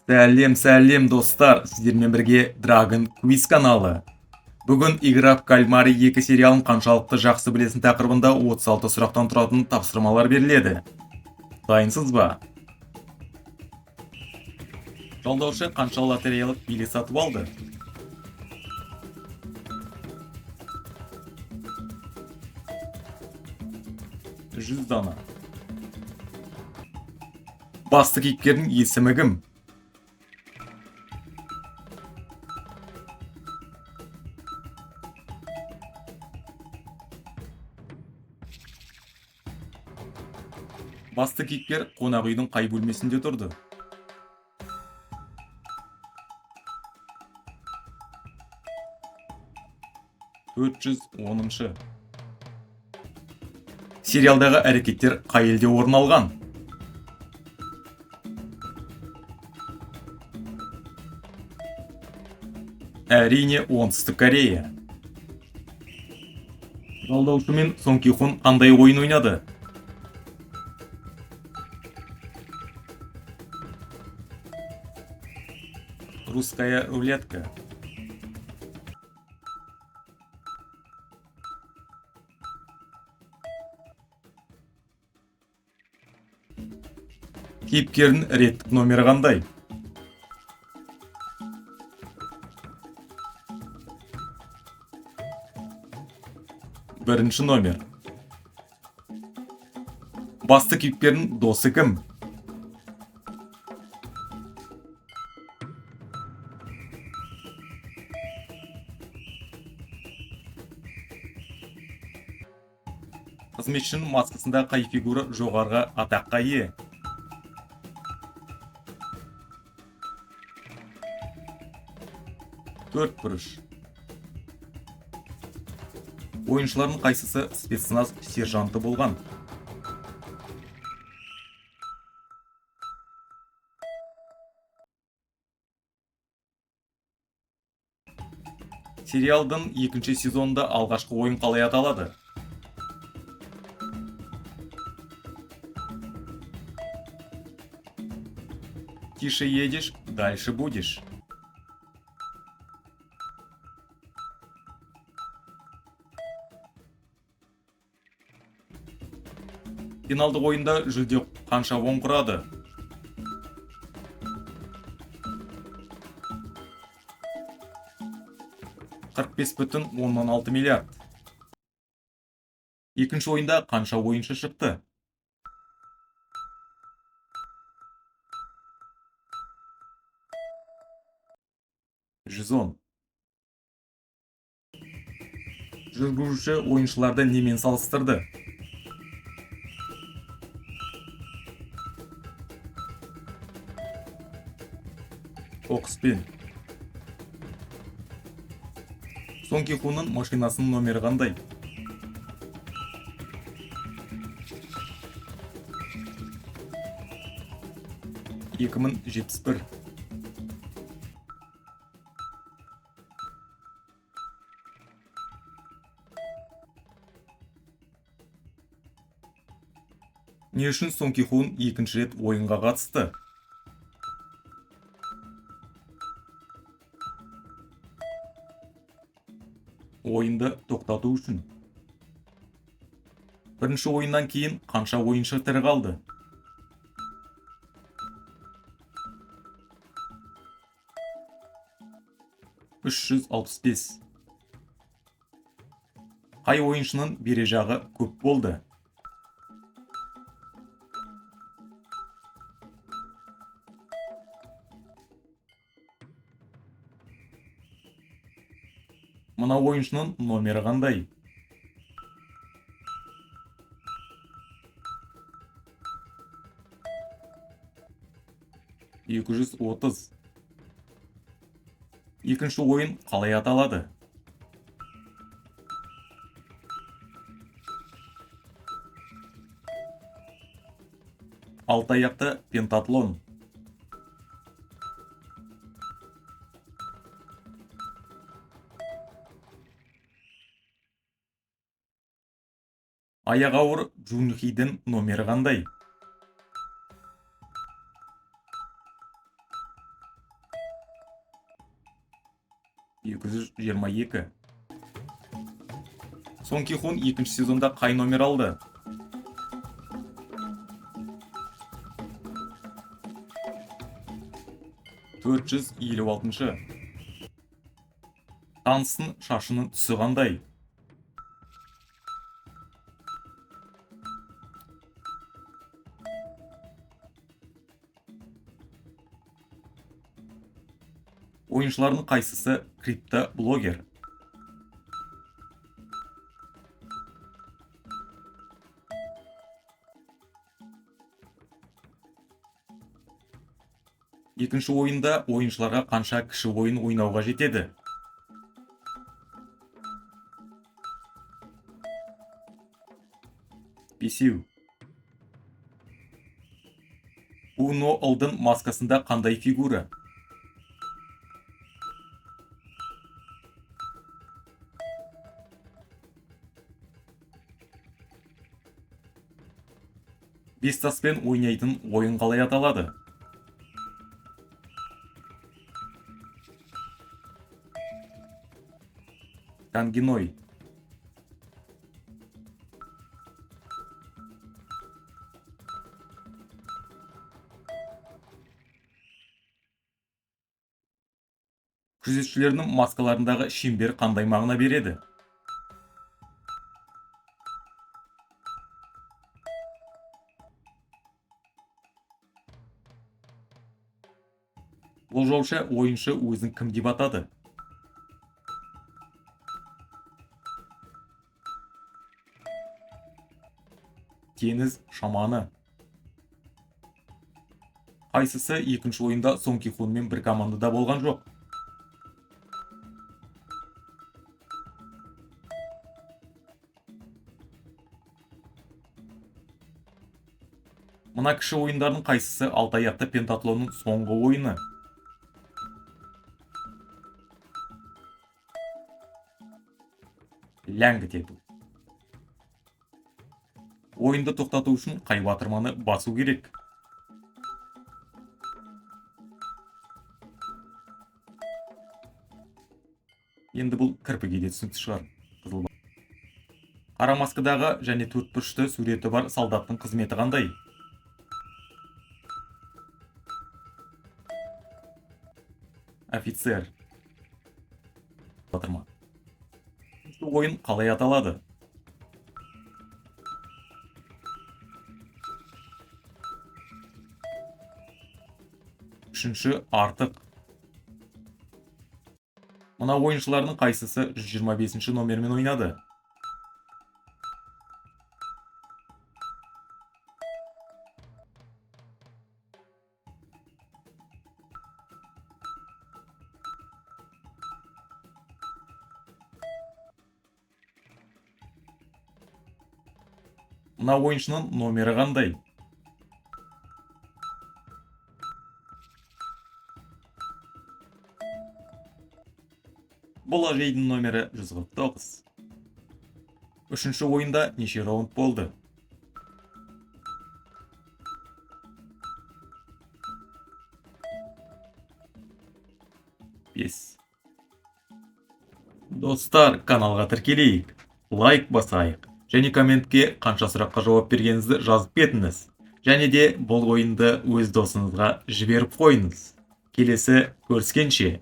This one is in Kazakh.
Сәлем, сәлем, достар! Сіздермен бірге Dragon Quiz каналы. Бүгін «Игра в кальмары 2» сериалын қаншалықты жақсы білесің тақырыбында 36 сұрақтан тұратын тапсырмалар беріледі. Дайынсыз ба? Жалдаушы қанша лотереялық билет сатып алды? 100 дана. Басты кейіпкердің есімі кім? Басты кейіпкер қонақ үйдің қай бөлмесінде тұрды? 410-шы. Сериалдағы әрекеттер қай елде орын алған? Әрине, Оңтүстік Корея. Жалдаушы мен Сон Ки Хун қандай ойын ойнады? Русская рулетка. Кейіпкердің реттік номері қандай? Бірінші номер. Басты кейіпкердің досы кім? Қызметшінің маскасында қай фигура жоғарғы атаққа ие? Төрт бұрыш. Ойыншылардың қайсысы спецназ сержанты болған? Сериалдың екінші сезонында алғашқы ойын қалай аталады? Тише едешь, дальше будешь. Финалдық ойында жүлде қанша вон құрады? 45,6 миллиард. Екінші ойында қанша ойыншы шықты? 110. Жүргізуші ойыншыларды немен салыстырды? Қоқыспен. Сон Ки Хунның машинасының номері қандай? 2071. Не үшін Сон Ки Хун екінші рет ойынға қатысты? Ойынды тоқтату үшін. Бірінші ойыннан кейін қанша ойыншы тірі қалды? 365. Қай ойыншының бережағы көп болды? Мына ойыншының номері қандай? 230. Екінші ойын қалай аталады? Алты аяқты пентатлон. Аяғы ауыр Джунхидің номері қандай? 222. Сон Ки Хун екінші сезонда қай номер алды? 456-шы. Таныстың шашының түсі қандай? Ойыншылардың қайсысы крипто-блогер? Екінші ойында ойыншыларға қанша кіші ойын ойнауға жетеді? 5. Уно Лдың маскасында қандай фигура? Бес таспен ойнайтын ойын қалай аталады? Кангиной. Күзетшілердің маскаларындағы шеңбер қандай мағына береді? Болжаушы ойыншы өзін кім деп атады? Теңіз шаманы. Қайсысы екінші ойында Сон Ки Хунмен бір командада болған жоқ? Мына кіші ойындардың қайсысы алты аяқты пентатлонның соңғы ойыны? Ләңгі тебу. Ойынды тоқтату үшін қай батырманы басу керек? Енді бұл кірпіге де түсінікті шығар. Қызыл. Қара маскадағы және төртбұрышты суреті бар солдаттың қызметі қандай? Офицер. Батырма. Ойын қалай аталады? Үшінші артық. Мына ойыншылардың қайсысы 125 номермен ойнады? Мына ойыншының номері қандай? Бұл әжейдің номері 149. Үшінші ойында неше раунд болды? 5. Достар, каналға тіркелейік, лайк басайық және комментке қанша сұраққа жауап бергеніңізді жазып кетіңіз. Және де бұл ойынды өз досыңызға жіберіп қойыңыз. Келесі көріскенше.